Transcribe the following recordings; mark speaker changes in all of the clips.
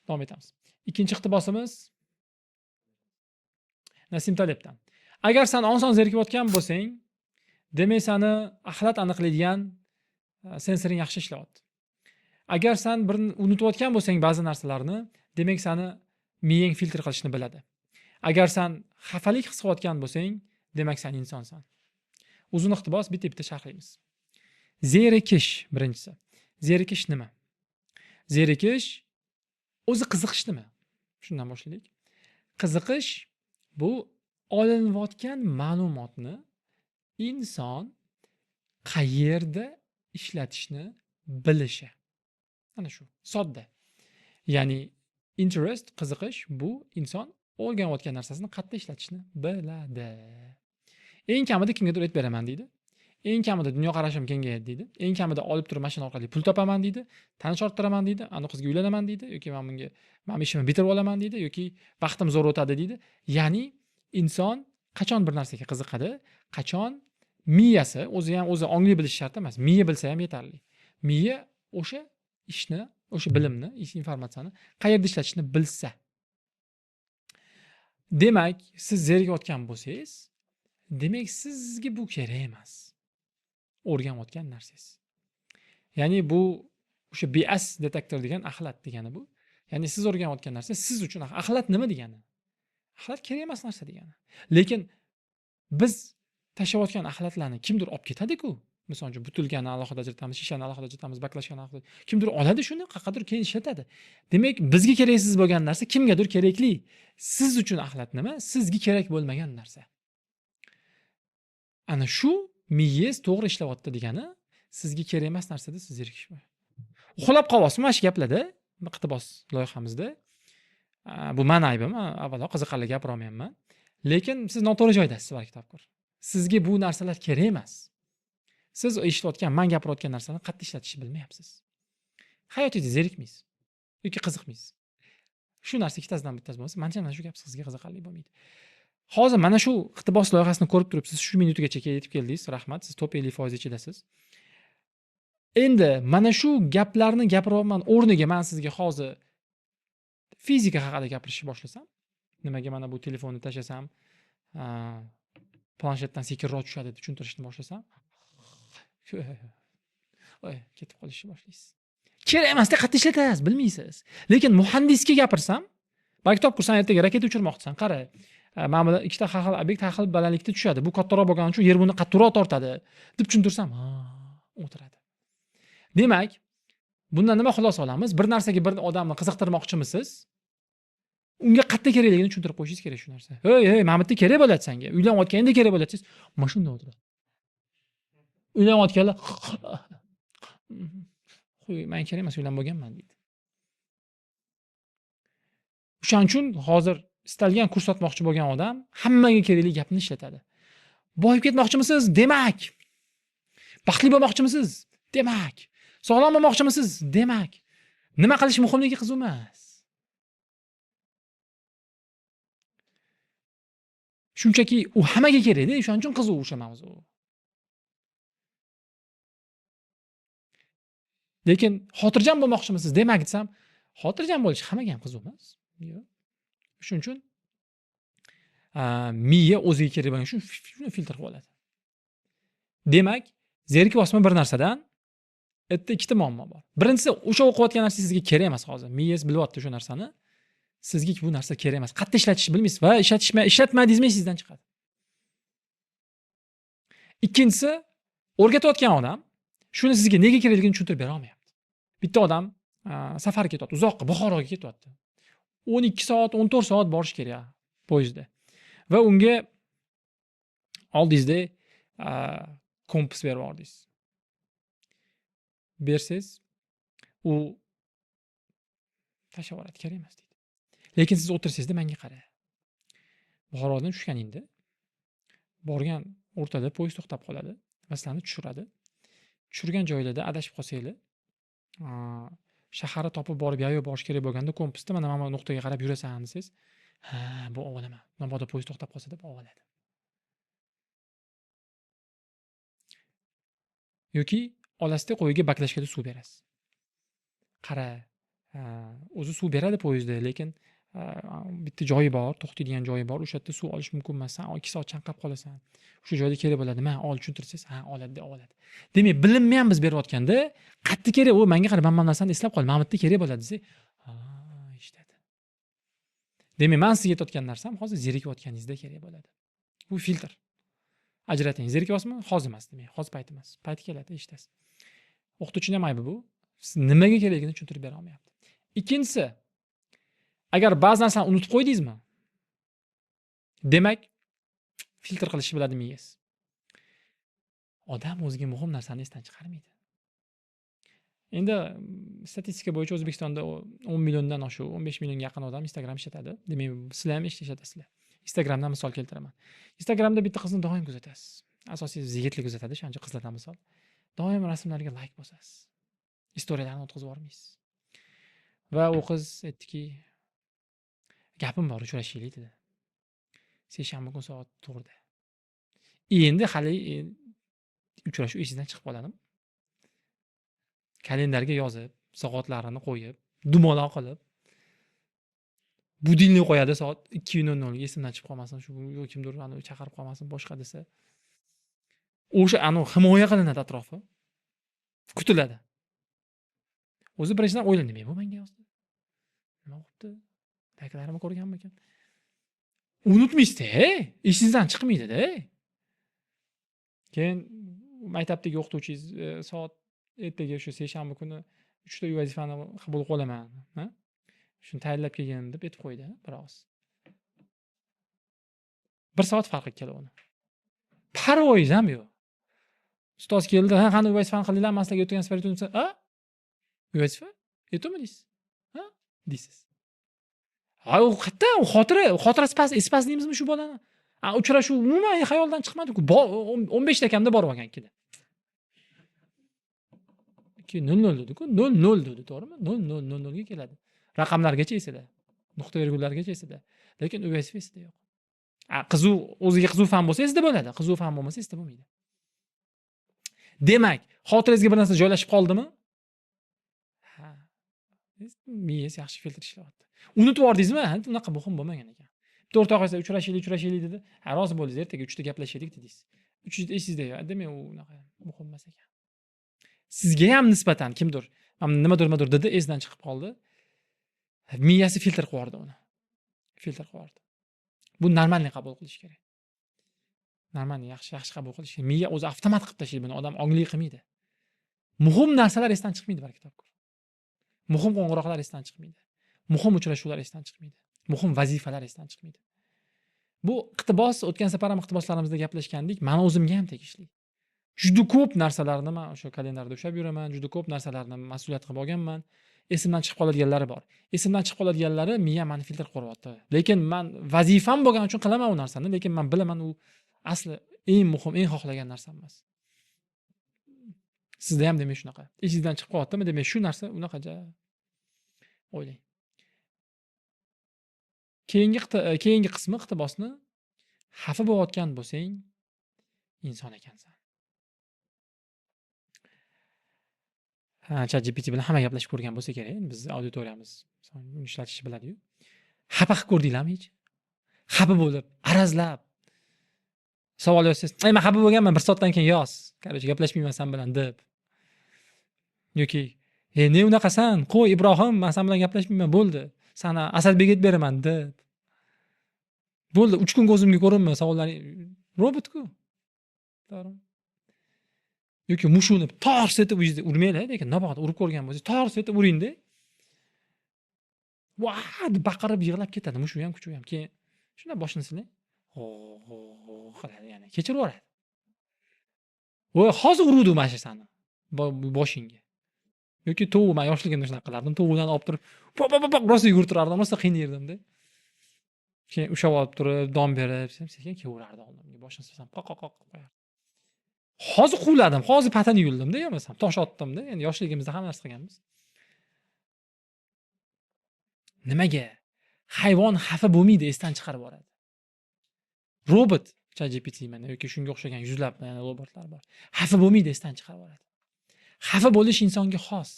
Speaker 1: Davom etamiz. Ikkinchi iqtibosimiz Nasim Talebdan. Agar san oson zerikayotgan bo'lsang, demak seni axlat aniqlaydigan sensoring yaxshi ishlayapti. Agar san bir unutayotgan bo'lsang ba'zi narsalarni, demak seni miyang filtr qilishni biladi. Agar san xafalik his qilayotgan bo'lsang, demak san insonsan. Uzun iqtibos, bitta-bitta sharhlaymiz. Zerikish birinchisi. Zerikish nima? Zerikish o'zi qiziqish nima? Shundan boshlaylik. Qiziqish bu olinayotgan ma'lumotni inson qayerda ishlatishni bilishi. Ana shu, sodda. Ya'ni interest, qiziqish bu inson o'rganayotgan narsasini qayerda ishlatishni biladi. Eng kamida kimgadir aytib beraman deydi. Eng kamida dunyoqarashim kengayadi deydi. Eng kamida olib turib mashina orqali pul topaman deydi, tanish orttiraman deydi, ana qizga uylanaman deydi yoki men bunga men ishimni bitirib olaman deydi yoki vaqtim zo'r o'tadi deydi. Ya'ni inson qachon bir narsaga qiziqadi, qachon miyasi o'zi ham o'zi ongli bilishi shart emas, miya bilsa ham yetarli. Miya o'sha ishni, o'sha bilimni, informatsiyani qayerda ishlatishni bilsa. Demak, siz zerikayotgan bo'lsangiz, demak sizga bu kerak emas. O'rganayotgan narsangiz. Ya'ni bu o'sha BS detektor degan axlat degani bu. Ya'ni siz o'rganayotgan narsa siz uchun axlat nima degani? Axlat kerak emas narsa degani. Lekin biz tashlayotgan axlatlarni kimdir olib ketadi-ku. Misol uchun butilkani alohida ajratamiz, shishani alohida ajratamiz, baklashkani alohida. Kimdir oladi shuni, qayerdir keyin ishlatadi. Demak, bizga keraksiz bo'lgan narsa kimgadir kerakli. Siz uchun axlat nima? Sizga kerak bo'lmagan narsa. Ana shu miyangiz to'g'ri ishlayapti degani, sizga kerak emas narsada siz zerikish. Uxlab qolyapsiz mana shu gaplarda, iqtibos loyihamizda. Bu meni aybim, avvalo qiziqarli gapira olmayapman. Lekin siz noto'g'ri joydasiz, balki topkur. Sizga bu narsalar kerak emas. Siz eshitayotgan, men gapirayotgan narsani qayerda ishlatishni bilmayapsiz. Hayotingizda zerikmaysiz yoki qiziqmaysiz. Shu narsa ikkitasidan bittasi bo'lsa, manimcha mana shu gap sizga qiziqarli bo'lmaydi. Hozir mana shu iqtibos loyihasini ko'rib turibsiz, shu minutigacha yetib keldingiz, rahmat, siz top 50% ichidasiz. Endi mana shu gaplarni gapiryapman o'rniga men sizga hozir fizika haqida gapirishni boshlasam, nimaga mana bu telefonni tashlasam, planshetdan sekinroq tushadi deb tushuntirishni boshlasam, oy, ketib qolishni boshlaysiz. Kerak emasda qayerda ishlatasiz, bilmaysiz. Lekin muhandisga gapirsam, balki topkursan ertaga raketa uchirmoqchisan, qara, mana bu ikkita har xil obyekt har xil balandlikda tushadi. Bu kattaroq bo'lgani uchun yer buni qattiqroq tortadi deb tushuntirsam, ha, o'tiradi. Demak, bundan nima xulosa olamiz? Bir narsaga bir odamni qiziqtirmoqchimisiz? Unga qayerda kerakligini tushuntirib qo'yishingiz kerak shu narsa. Hey, hey, mana bu yerda kerak bo'ladi senga. Uylanayotganda kerak bo'ladi desangiz, mana shunda o'tiradi. Uylanayotganlar, "Qo'y, men kerak emas, uylanib bo'lganman" deydi. O'shaning uchun hozir istalgan kurs sotmoqchi bo'lgan odam hammaga kerakli gapni ishlatadi. Boyib ketmoqchimisiz? Demak. Baxtli bo'lmoqchimisiz? Demak. Sog'lom bo'lmoqchimisiz? Demak. Nima qilish muhimligi qiziq emas. Shunchaki u hammaga kerakda, o'shaning uchun qiziq o'sha mavzu. Lekin xotirjam bo'lmoqchimisiz? Demak desam, xotirjam bo'lish hammaga ham qiziq emas. Yo'q. Shuning uchun miya o'ziga kerak bo'lgan shuni filtr qilib oladi. Demak, zerikyapsizmi bir narsadan? Erta ikkita muammo bor. Birinchisi, o'sha o'qiyotgan narsa sizga kerak emas hozir. Miyangiz bilyapti o'sha narsani. Sizga bu narsa kerak emas. Qayerda ishlatishni bilmaysiz va ishlatmadingizmi sizdan chiqadi. Ikkinchisi, o'rgatayotgan odam shuni sizga nega kerakligini tushuntirib bera olmayapti. Bitta odam safarga ketyapti, uzoqqa, Buxoroga ketyapti. 12 soat, 14 soat borish kerak poyezdda. Va unga oldingizda kompas berib yubordingiz. Bersangiz, u tashlab yuboradi, kerak emas deydi. Lekin siz o'tirsangizda menga qara. Buxorodan tushganingda borgan o'rtada poyezd to'xtab qoladi va sizlarni tushiradi. Tushirgan joylarda adashib qolsanglar, shaharni topib borib yayov borish kerak bo'lganda kompasda mana bu nuqtaga qarab yurasan desangiz, ha, bu ovolaman. Mabodo poyezd to'xtab qolsa deb ovoladi. Yoki olasizda qo'yiga baklashkada suv berasiz. Qara, O'zi suv beradi poyezdda, lekin bitta joyi bor, to'xtaydigan joyi bor. O'sha yerda suv olish mumkin emas. San 2 soat chanqab qolasan. O'sha joyda kerak bo'ladi. Ma, ol, tushuntirsangiz, ha, oladi, oladi. Demak, bilimni ham biz berayotganda, qayerda kerak? U menga qara, man mana narsani eslab qol, mana bu yerda kerak bo'ladi desak, ha, eshitadi. Demak, men sizga aytayotgan narsam hozir zerikayotganingizda kerak bo'ladi. Bu filtr. Ajrating. Zerikyapsizmi? Hozir emas, demak, hozir payti emas. Payti keladi, eshitasiz. O'qituvchining ham aybi bu. Siz nimaga kerakligini tushuntirib bera olmayapti. Ikkinchisi, agar ba'zi narsani unutib qo'ydingizmi? Demak, filtr qilishni biladi miyangiz. Odam o'ziga muhim narsani esdan chiqarmaydi. Endi statistika bo'yicha O'zbekistonda 10 milliondan oshiq, 15 millionga yaqin odam Instagram ishlatadi. Demak, sizlar ham ishlatasizlar. Instagramdan misol keltiraman. Instagramda bitta qizni doim kuzatasiz. Asosiy yigitlar kuzatadi, o'shancha qizlardan misol. Doim rasmlarga like bosasiz. Istoriyalarni o'tkazib yubormaysiz. Va u qiz aytdiki, gapim bor, uchrashaylik dedi. Seshanba kun soat 4da. Endi hali uchrashuv esingizdan chiqib qoladimi? Kalendarga yozib, soatlarini qo'yib, dumaloq qilib, budilnik qo'yadi soat 2:00 ga, esimdan chiqib qolmasin, shu yo kimdir anavi chaqirib qolmasin, boshqa desa. O'sha anavi himoya qilinadi atrofi. Kutiladi. O'zi birinchidan o'ylaydi, nima bu menga yozdi? Nima bo'pti? Layklarimni ko'rganmikan? Unutmaysiz-da, esingizdan chiqmaydi-da. Keyin maktabdagi o'qituvchingiz soat ertaga o'sha seshanba kuni 3 ta uy vazifani qabul qilaman, ha? Shuni tayyorlab kelgin deb aytib qo'ydi bir og'iz. 1 soat farqi ikkalovini. Parvoyingiz ham yo'q. Ustoz keldi, ha, qani uy vazifani qildinglar, man sizlarga o'tgan safar aytdim, ha? Uy vazifa? Aytdimmi deysiz? Ha? Deysiz. Ha, u qayerda? U xotira, xotirasi past, esi past deymizmi shu bolani? A, uchrashuv umuman xayoldan chiqmadi-ku. 15 ta kamda borib olgan ikkida. 2:00 dedi-ku, 00 dedi, to'g'rimi? 00:00 ga keladi. Raqamlargacha esida. Nuqta vergullargacha esida. Lekin uy vazifa esida yo'q. A, qiziq, o'ziga qiziq fan bo'lsa esida bo'ladi, qiziq fan bo'lmasa esida bo'lmaydi. Demak, xotirangizga bir narsa joylashib qoldimi? Ha. Miyangiz yaxshi filtr ishlayapti. Unutib yubordingizmi? Ha, unaqa muhim bo'lmagan ekan. Bitta o'rtog'ingiz uchrashaylik, uchrashaylik dedi. Ha, rozi bo'ldingiz, ertaga 3 ta gaplashaylik dedingiz. 3 ta esingizda yo'q. Demak, u unaqa muhim emas ekan. Sizga ham nisbatan kimdir nimadir nimadir dedi, esidan chiqib qoldi. Miyasi filtr qilib yubordi uni. Filtr qilib yubordi. Bu нормальный qabul qilish kerak. Нормальный, yaxshi, yaxshi qabul qilish kerak. Miya o'zi avtomat qilib tashlaydi buni, odam ongli qilmaydi. Muhim narsalar esdan chiqmaydi, baraka topkur. Muhim qo'ng'iroqlar esdan chiqmaydi. Muhim uchrashuvlar esdan chiqmaydi. Muhim vazifalar esdan chiqmaydi. Bu iqtibos, o'tgan safar ham iqtiboslarimizda gaplashgandik, meni o'zimga ham tegishli. Juda ko'p narsalarni men o'sha kalendarda ushlab yuraman, juda ko'p narsalarni mas'uliyat qilib olganman. Esimdan chiqib qoladiganlari bor. Esimdan chiqib qoladiganlari miya meni filtr qilyapti. Lekin men vazifam bo'lgani uchun qilaman u narsani, lekin men bilaman u asli eng muhim, eng xohlagan narsam emas. Sizda ham demak shunaqa. Esingizdan chiqib qolyaptimi? Demak, shu narsa unaqa o'ylang. Keyingi qismi iqtibosni xafa bo'layotgan bo'lsang, inson ekansan. Ha, ChatGPT bilan hamma gaplashib ko'rgan bo'lsa kerak. Endi biz auditoriyamiz uni ishlatishni biladi-yu. Xafa qilib ko'rdinglarmi hech? Xafa bo'lib, arazlab savol yozsangiz, "Ey, men xafa bo'lganman, 1 soatdan keyin yoz. Короче, gaplashmayman sen bilan" deb. Yoki, "Ey, ne unaqasan? Qo'y Ibrohim, men sen bilan gaplashmayman, bo'ldi. Sani Asadbekka aytib beraman" deb. Bo'ldi, 3 kun ko'zimga ko'rinma, savollaring robot-ku. To'g'rimi? Yoki mushukni tors etib uyingizda urmanglar, lekin naboda urib ko'rgan bo'lsangiz, tors etib uringda. Va deb baqirib yig'lab ketadi, mushugi ham, kuchugi ham. Keyin shunday boshini silang. Qiladi, ya'ni kechirib yuboradi. Voy, hozir uruvdi mana shu sani boshingga. Yoki tovuq, men yoshligimda shunaqa qilardim. Tovuqdan olib turib, pop pop pop rosa yugurtirardim, rosa qiynayardimda. Keyin ushlab olib turib, don berib, sekin kelaverardi oldimga. Boshini silsam, qoq qoq qoq qilib qo'yardi. Hozir quvladim, hozir patini yuldimda, bo'lmasam tosh otdimda. Endi yoshligimizda hamma narsa qilganmiz. Nimaga? Hayvon xafa bo'lmaydi, esdan chiqarib yuboradi. Robot ChatGPT mana yoki shunga o'xshagan yuzlab yana robotlar bor. Xafa bo'lmaydi, esdan chiqarib yuboradi. Xafa bo'lish insonga xos.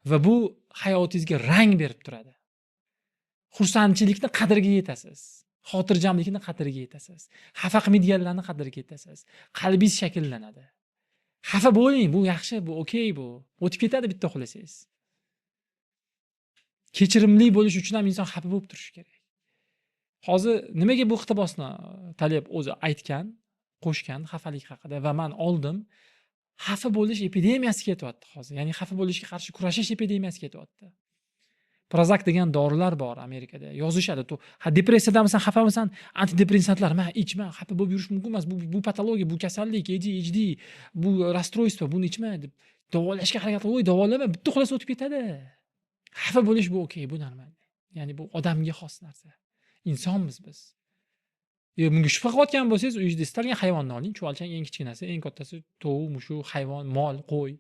Speaker 1: Va bu hayotingizga rang berib turadi. Xursandchilikni qadriga yetasiz. Xotirjamlikni qadriga yetasiz. Xafa qilmaydiganlarni qadriga yetasiz. Qalbingiz shakllanadi. Xafa bo'ling, bu yaxshi, bu okey bu. O'tib ketadi bitta uxlasangiz. Kechirimli bo'lish uchun ham inson xafa bo'lib turishi kerak. Hozir nimaga bu iqtibosni Taleb o'zi aytgan, qo'shgan xafalik haqida va man oldim. Xafa bo'lish epidemiyasi ketyapti hozir. Ya'ni xafa bo'lishga qarshi kurashish epidemiyasi ketyapti. Prozac degan dorilar bor Amerikada. Yozishadi. Ha, depressiyadamisan, xafamisan? Antidepressantlar, ma ichma, xafa bo'lib yurish mumkin emas. Bu patologiya, bu kasallik, ADHD, bu расстройство, buni ichma deb davolashga harakat qil. Voy, davolama, bitta uxlasa o'tib ketadi. Xafa bo'lish bu okey, bu normal. Ya'ni bu odamga xos narsa. Insonmiz biz. Bunga shubha qilayotgan bo'lsangiz, uyingizda istalgan hayvonni oling, chuvalchang eng kichkinasi, eng kattasi tovuq, mushuk, hayvon, mol, qo'y.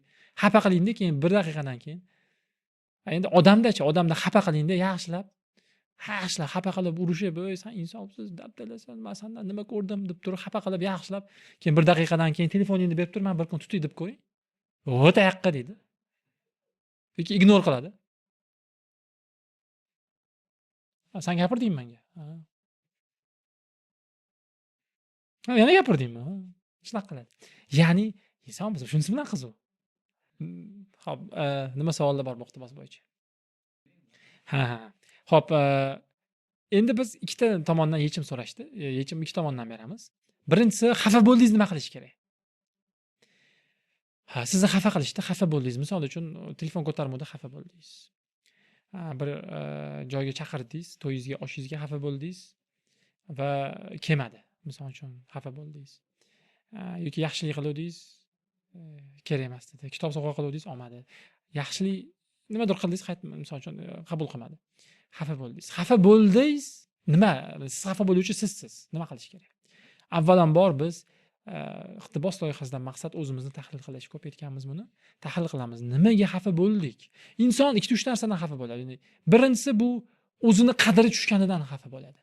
Speaker 1: Xafa qilingda, keyin bir daqiqadan keyin. Endi odamdachi, odamda xafa qilingda yaxshilab, yaxshilab xafa qilib urushib, "Ey, sen insofsiz, dabdalasan, man sendan nima ko'rdim?" deb turib xafa qilib yaxshilab, keyin bir daqiqadan keyin telefoningni berib tur, man bir kun tutay deb qo'ying. "O, tayoqqa" deydi. Yoki ignor qiladi. Sen gapirdingmi menga? Ha. Ha, yana gapirdingmi? Ha. Shunaqa qiladi. Ya'ni insonmiz, shunisi bilan qiziq. Xo'p, nima savollar bor bu iqtibos bo'yicha? Ha. Xo'p, endi biz ikkita tomondan yechim so'rashdi. Yechim ikki tomondan beramiz. Birinchisi, xafa bo'ldingiz, nima qilish kerak? Ha, sizni xafa qilishdi, xafa bo'ldingiz. Misol uchun, telefon ko'tarmadi, xafa bo'ldingiz. Ha, bir joyga chaqirdingiz, to'yingizga, oshingizga xafa bo'ldingiz va kelmadi. Misol uchun, xafa bo'ldingiz. Yoki yaxshilik qiluvdingiz, kerak emas dedi. Kitob sovg'a qiluvdingiz, olmadi. Yaxshilik nimadir qildingiz, misol uchun, qabul qilmadi. Xafa bo'ldingiz. Xafa bo'ldingiz, nima? Siz xafa bo'luvchi sizsiz. Nima qilish kerak? Avvalambor biz iqtibos loyihasidan maqsad o'zimizni tahlil qilish. Ko'p aytganmiz buni. Tahlil qilamiz. Nimaga xafa bo'ldik? Inson ikkita uch narsadan xafa bo'ladi. Ya'ni birinchisi bu o'zini qadri tushganidan xafa bo'ladi.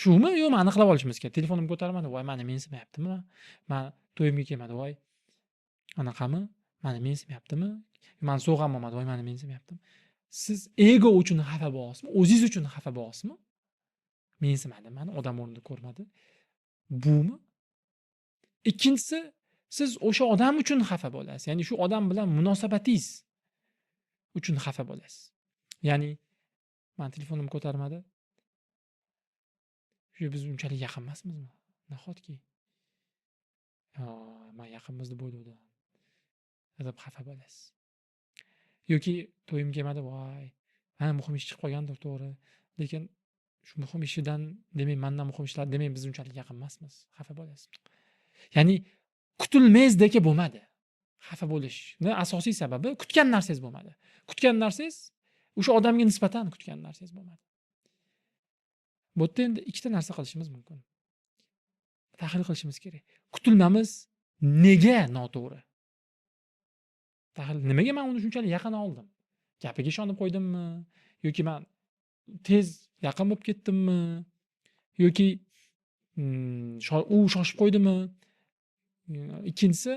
Speaker 1: Shumi? Yo'qmi? Aniqlab olishimiz kerak. Telefonimni ko'tarmadi, voy meni mensimayaptimi? Man to'yimga kelmadi, voy anaqami? Meni mensimayaptimi? Mani sovg'am olmadi, voy meni mensimayaptimi? Siz ego uchun xafa bo'lyapsizmi? O'zingiz uchun xafa bo'lyapsizmi? Mensimadi, mani odam o'rnida ko'rmadi. Bumi? Ikkinchisi, siz o'sha odam uchun xafa bo'lasiz. Ya'ni shu odam bilan munosabatingiz uchun xafa bo'lasiz. Ya'ni man telefonimni ko'tarmadi. Shu biz unchalik yaqin emasmizmi? Nahotki? Man yaqinmiz deb o'ylovdim. Deb xafa bo'lasiz. Yoki to'yim kelmadi, voy, ha, muhim ish chiqib qolgandir, to'g'ri. Lekin shu muhim ishidan, demak, mendan muhim ishlar, demak, biz unchalik yaqin emasmiz. Xafa bo'lasiz. Ya'ni kutilmazdek bo'lmadi. Xafa bo'lishni asosiy sababi kutgan narsangiz bo'lmadi. Kutgan narsangiz o'sha odamga nisbatan kutgan narsangiz bo'lmadi. Bu yerda endi ikkita narsa qilishimiz mumkin. Tahlil qilishimiz kerak. Kutilmamiz nega noto'g'ri? Tahlil, nimaga men uni shunchalik yaqin oldim? Gapiga ishonib qo'ydimmi? Yoki men tez yaqin bo'lib ketdimmi? Yoki u shoshib qo'ydimi? Ikkinchisi,